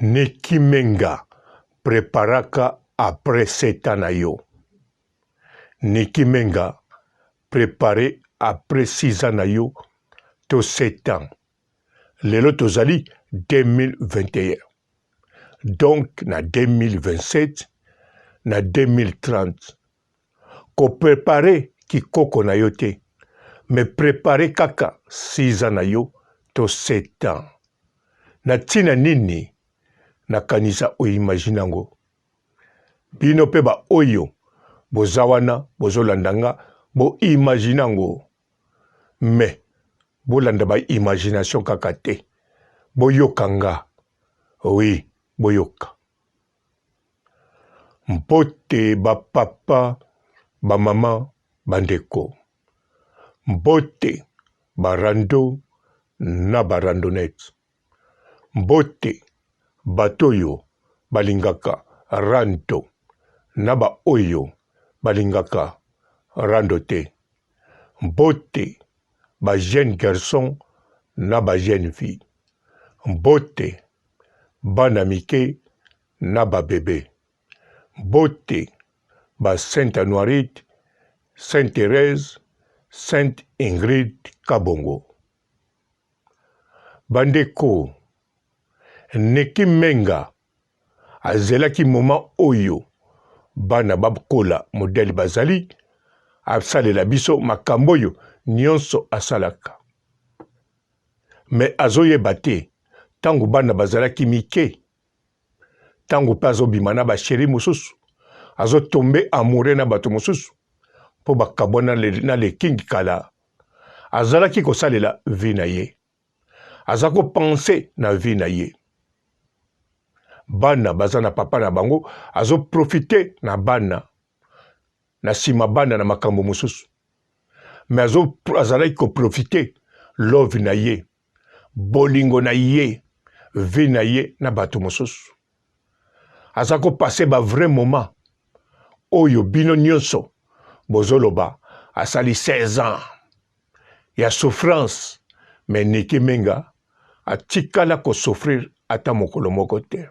Nicky Menga preparaka après 7 ans na yo. Nicky Menga prepare après 6 ans na yo to 7 ans. Lelo tozali 2021. Donc na 2027 na 2030 ko prepare kikoko na yo te mais prepare kaka 6 ans na yo to 7 ans. Na ntina nini nakanisa o imagine yango? Bino pe ba oyo boza wana bozolanda nga bo imagine yango mais bolanda ba imagination kaka te boyoka nga oui boyoka. Mbote ba papa, ba mama, ba ndeko. Mbote ba rando na ba randonnette. Mbote bato oyo balingaka rando na ba oyo balingaka rando te. Mbote ba jeunes garçons na ba jeunes filles. Mbote bana mike na ba bebe. Mbote ba Sainte Anuarite, Sainte Therèse, Sainte Ingrid Kabongo. Bandeko, Nicky Menga azelaki moment oyo bana bakola modèle bazali, asalela biso makambo oyo nionso asalaka. Mais azoyeba te tango bana bazalaki mike, tango pe azobima na ba cherie mosusu, azo tomber amoureux na bato mosusu po bakabwana na le king kala, azalaki kosalela vie na ye, aza ko penser na vie na ye. Bana baza na papa na bango, azo profiter na bana na sima bana na makambo mosusu mais azo azalaki ko profiter love na ye bolingo na ye vie na ye na bato mosusu aza ko passer ba vrai moment oyo bino nyonso bozoloba asali 16 ans ya souffrance mais Nicky Menga atikala ko souffrir ata mokolo moko te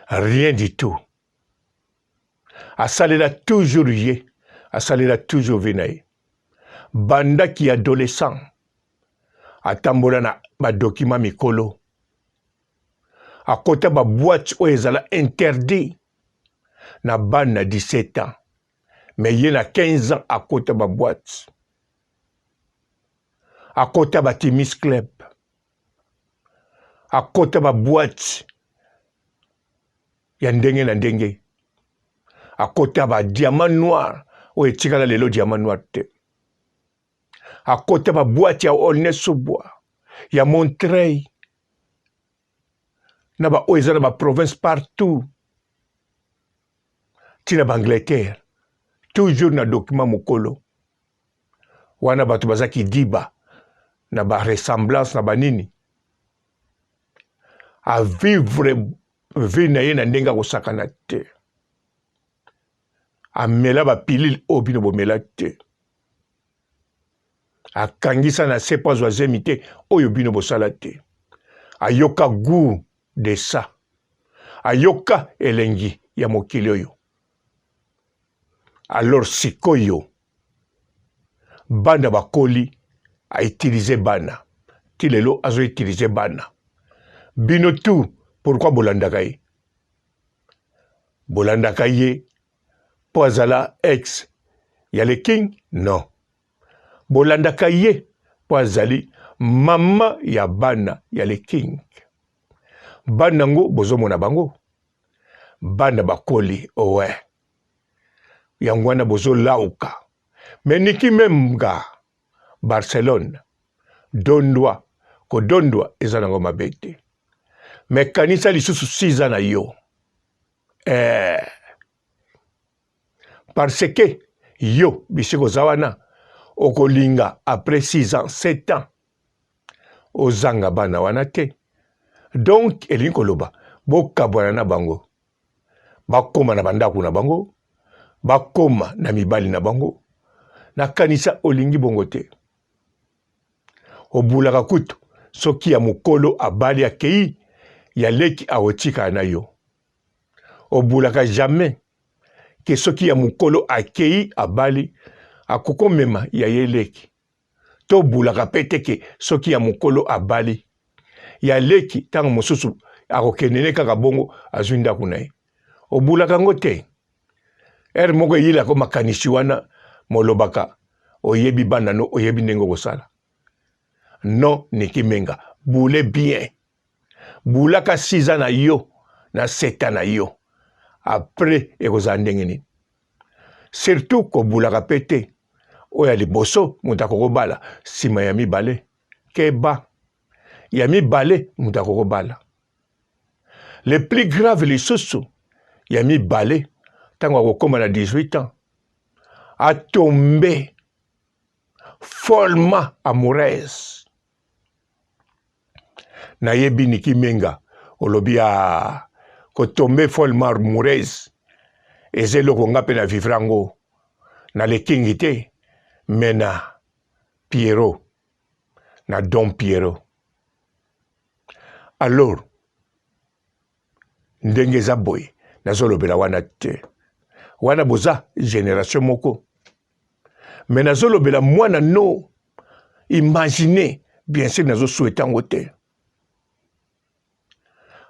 rien du tout asalela toujours ye asalela toujours vie na ye banda ki adolescent atambola na badokima mikolo akota baboite oyo ezala interdit na bana 17 ans mais ye na 15 ans akota baboite akota batimis club akota baboite ya ndenge na ndenge akota ba diamant noir oyo etikala lelo diamant noir te akota ba boite ya Aulnay sous bois ya Montreuil na ba oyo eza na ba province partout ti na ba Angleterre toujours na document mokolo wana bato baza kidiba na ba ressemblance na banini a vivre vie na ye na ndenge akosakana te amela bapilile oyo bino bomela te akangisa na se mpo azwa zemi te oyo bino bosala te ayoka gout de ça ayoka elengi ya mokili oyo alors sikoyo bana bakoli a utiliser bana ti lelo azo utiliser bana bino tout pourquoi bolandaka ye bolandaka ye mpo azala ex ya le king non bolandaka ye mpo azali mama ya bana ya le king bana yango bozomona bango bana bakoli owe yango wana bozolauka me niki memga barcelone dondwa kodondwa eza nango mabe te me kanisa lisusu siza na yo eh. parce que yo bisika oza wana okolinga après 6 ans 7 ans ozanga bana wana te donc elingi koloba bokabwana na bango bakoma na bandako na bango bakoma na mibali na bango nakanisa olingi bongo te obulaka kutu soki ya mokolo abali akei. Ya leki akotikala na yo. Obulaka jamais ke soki ya mokolo akei abali akokomema ya ye leki. To bulaka pe te ke soki ya mokolo abali ya leki ntango mosusu akokende ne kaka bongo azwi ndako na ye. Obulaka yango te. Heure moko eyilaka makanisi wana molobaka oyebi bana no oyebi ndenge okosala. Non Nicky Menga boule bien. Bulaka siza na yo na seta na yo. Après ekozala ndenge nini? Surtout kobulaka pe te oyo ya liboso moto akokobala nsima ya mibale. Keba ya mibale moto akokobala. Le plus grave lisusu ya mibale ntango akokoma na 18 ans atombe follement amoureuse. Nayebi Nicky Menga olobi a kotombe follement amoureuse eza eloko nga mpe na vivre yango na le king te mais na Pierrot na Don Pierrot. Alors ndenge eza boye nazolobela wana te, wana boza generation moko, mais nazolobela mwana no imagine bien sûr nazo souhaite yango te,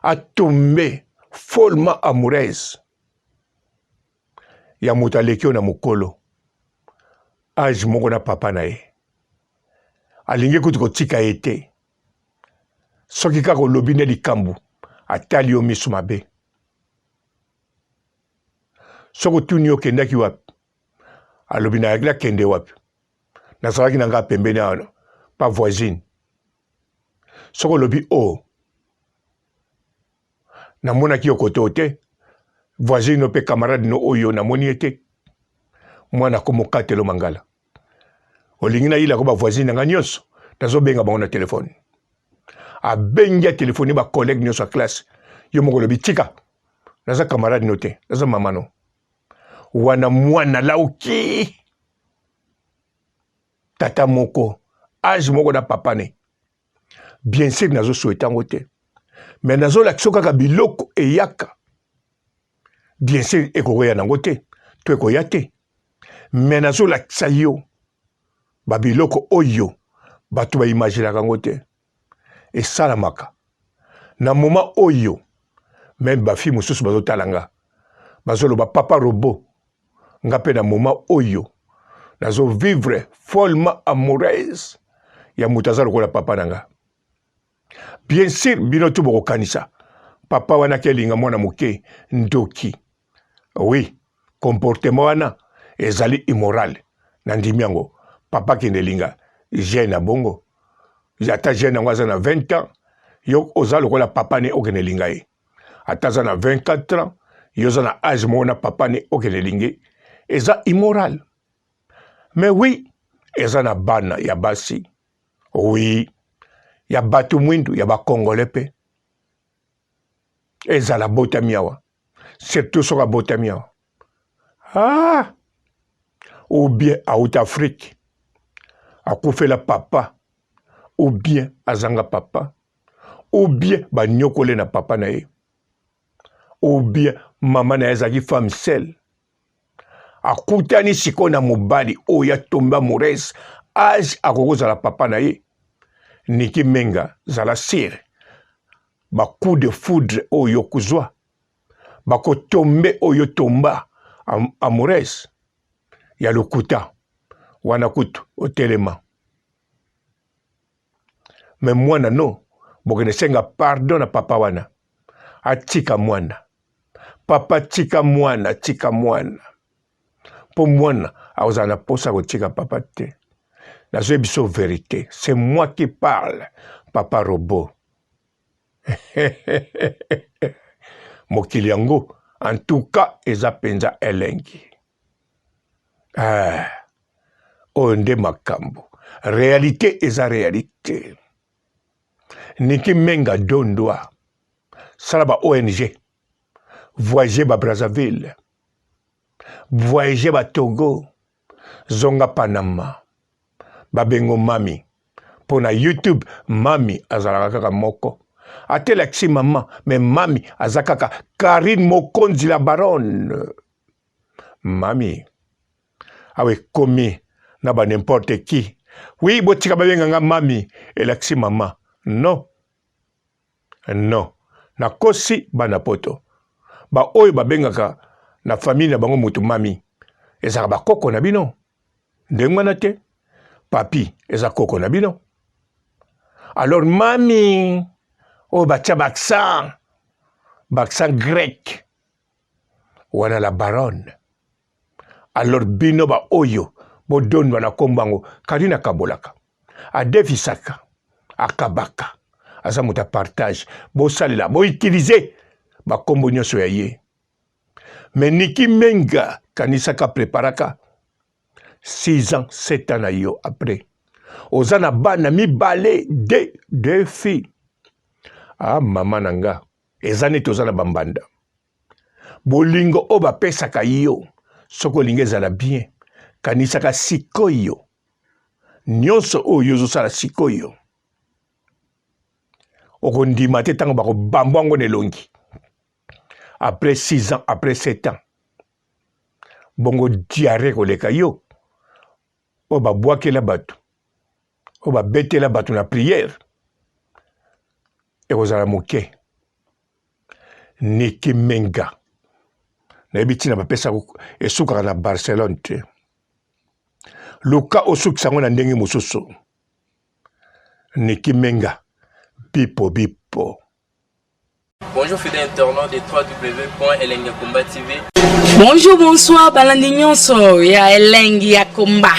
atombe follement amoureuse ya moto aleki yo na mokolo age moko na papa na ye, alingi kutu kotika ye te. Soki kaka olobi nde likambo, atali yo miso mabe. Soki otuni yo okendaki wapi, alobi nayaki nakende wapi, nazalaki na ngai pembeni awa pa voisine. Soki olobi o oh, namonaki yo kote oyo te, voisine no mpe camarade no oyo namoni ye te, mwana akomokatelo mangala. Olingi nayila ko ba voisine na nga nyonso, nazobenga bango na telefone. Abengi ya telefone ba collègue nyonso ya classe, yo moko olobi tika, naza camarade no te, naza mama no. Wana mwana lauki tata moko age moko na papa ne. Bien sûr nazo souhaite yango te, mais nazolakisa kaka biloko eyaka. Bien sûr ekokoya nango te to ekoya te, mais nazolakisa yo babiloko oyo bato baimaginaka yango te esalamaka na moment oyo. Meme bafi mosusu bazotala nga bazoloba papa robot, nga mpe na moment oyo nazo vivre follement amoureuse ya moto aza lokola papa na nga. Bien sûr bino tu bokokanisa papa wana akelinga mwana moke ndoki. Oui, comportement wana ezali immoral, nandimi yango. Papa kende linga jeune ya bongo, ata jeune yango aza na 20 ans, yo oza lokola papa ne okende linga ye. Ata aza na 24 ans, yo oza na age moko na papa ne okende linge, eza immoral. Mais oui, eza na bana ya basi, oui, ya bato mwindu, ya ba congolais pe, ezala botami awa, surtout soki abotami awa, ah, ou bien auta Afrique, akufela papa, ou bien azanga papa, ou bien banyokole na papa na ye, ou bien mama na ye azalaki femme seule, akutani sikoyo na mobali oyo atombe amoureuse, age akoki kozala papa na ye. Nicky Menga, zala sire, ba coup de foudre oyo okozwa, bakotombe oyo tomba amoureuse ya lokuta wana, kutu otelema me mwana no bokende senga pardon na papa wana, atika mwana. Papa tika mwana, tika mwana, mpo mwana akozala na posa kotika papa te. Nazoyebi biso verite, c'est moi qui parle, papa robot. Mokili yango en tout cas eza mpenza elengi. Oyo nde makambo, réalité eza réalité. Nicky Menga dondwa, sala ba ONG, voyager ba Brazzaville, voyager ba Togo, zonga Panama, babengo mami mpo na YouTube mami azalaka kaka moko. Ata elakisi mama, mais mami aza kaka Carine Mokonzi la baronne. Mami awa ekomi na ba n'importe qui. Oui, botika babenga nga mami, elakisi mama. Non. Non. Nakosi bana poto. Ba oyo babengaka na famille na bango mutu mami, ezalaka ba koko na bino. Ndenge wana te. Papi eza koko na bino. Alors mami oyo batia ba accent, ba accent grec wana la baronne. Alors bino ba oyo bodondwa na kombo yango, Carine akabolaka, adefisaka, akabaka, aza moto ya partage. Bosalela, bo utiliser ba kombo nyonso ya ye. Mais Nicky Menga kanisaka preparaka 6 ans 7 ans na yo après oza na bana mibale de deux filles. Ah mama na nga eza neti oza na bambanda. Bolingo oyo bapesaka yo soki olingi ezala bien, kanisaka sikoyo nyonso oyo ozosala sikoyo okondima te ntango bakobambwa yango na elongi après 6 ans après 7 ans bongo diarrhée koleka yo oyo babwakela bato oyo babetela bato na prière ekozala moke. Nicky Menga nayebi ntina bapesa esukaka na Barcelone te. Luka osukisa yango na ndenge mosusu. Nicky Menga bipo bipo. Bonjour fidèles internautes de www.elengiyakomba TV. Bonjour, bonsoir, balandi nyonso ya Elengi ya Komba.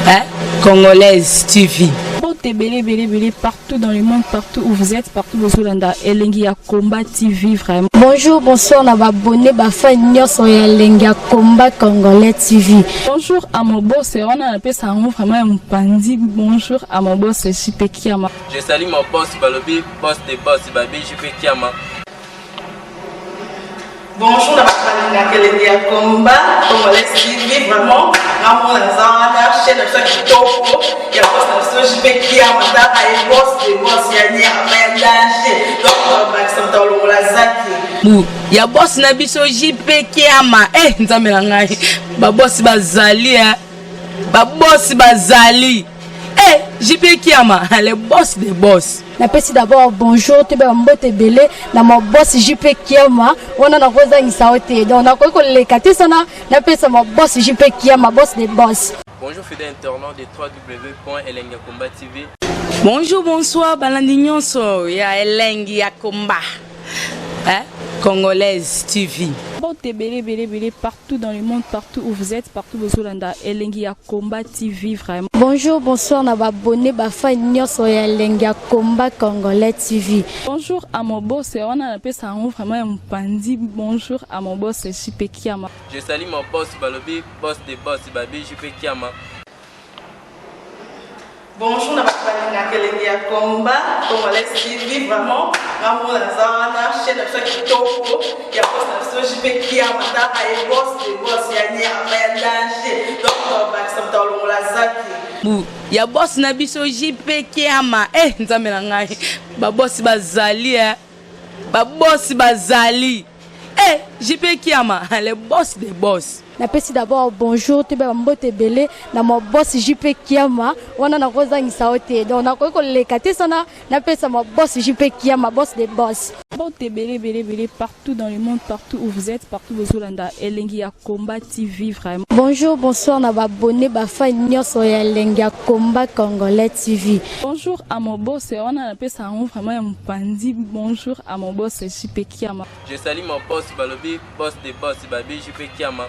Hein? Congolaise TV. Mbote ebele ebele ebele partout dans le monde, partout où vous êtes, partout bozolanda Elengi ya Combat TV vraiment. Bonjour, bonsoir na ba abonnés, ba fans nyonso ya Elengi ya Combat Congolais TV. Bonjour à mon boss, wana napesa yango vraiment ya mopanzi. Bonjour à mon boss JP Kiama. Je salue mon boss balobi boss de boss babi JP Kiama. Bonjour na bato balingaka elengi ya combat congolais TV vraiment ngamona naza wana chaîne na biso ya kitoko ya boss na biso JP Kiama tala ye boss de boss ya nyama ya danger donc bakisa moto alongola zaki Bu ya boss na biso JP Kiama eh nzambe na ngai ba boss bazali eh ba boss bazali eh JP Kiama le boss de boss. Napesi d'abord bonjour toyeba mbote ebele na ma boss JP Kiama wana nakozangisa yo te donc nakoki koleka te sana napesa ma boss JP Kiama boss de boss. Bonjour fidèles internautes de www.elengiyakomba TV. Bonjour, bonsoir, balandi nyonso ya Elengi ya Komba. Hein? Congolaise TV. Mbote ebele ebele ebele partout dans le monde, partout où vous êtes, partout bozolanda Elengi ya Combat TV vraiment. Bonjour, bonsoir na ba abonnés, ba fans nyonso ya Elengi ya Combat Congolais TV. Bonjour à mon boss, wana napesa yango vraiment ya mopanzi. Bonjour à mon boss JP Kiama. Je salue mon boss balobi boss de boss babi JP Kiama. Bonjour na bato balingaka elengi ya combat congolais TV vraiment ngamona naza wana chaîne na biso ya kitoko ya boss na biso JP Kiama tala ye boss de boss ya nyama ya danger donc bakisa moto alongola zaki Bu ya boss na biso JP Kiama eh nzambe na ngai ba boss bazali eh ba boss bazali eh JP Kiama le boss de boss. Napesi d'abord bonjour toyeba mbote ebele na ma boss JP Kiama wana nakozangisa yo te donc nakoki koleka te sana napesa ma boss JP Kiama boss de boss. Mbote ebele ebele ebele partout dans le monde, partout où vous êtes, partout bozolanda Elengi ya Combat TV vraiment. Bonjour, bonsoir na ba abonnés, ba fans nyonso ya Elengi ya Combat Congolais TV. Bonjour à mon boss, wana napesa yango vraiment ya mopanzi. Bonjour à mon boss JP Kiama. Je salue mon boss balobi boss de boss babi JP Kiama.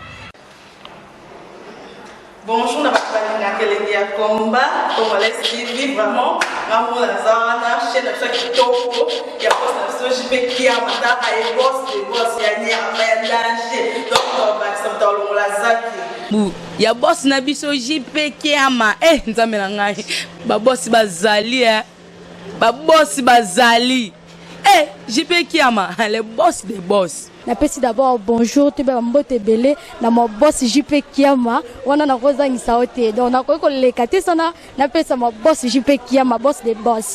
Bonjour na bato balingaka elengi ya combat congolais TV vraiment ngamona naza wana chaîne na biso ya kitoko ya boss na biso JP Kiama tala ye boss de boss ya nyama ya danger donc bakisa moto alongola zaki. Bu ya boss na biso JP Kiama eh nzambe na ngai ba boss bazali eh ba boss bazali eh JP Kiama le boss de boss. Napesi d'abord bonjour toyeba mbote ebele na ma boss JP Kiama wana nakozangisa yo te donc nakoki koleka te sana napesa ma boss JP Kiama boss de boss.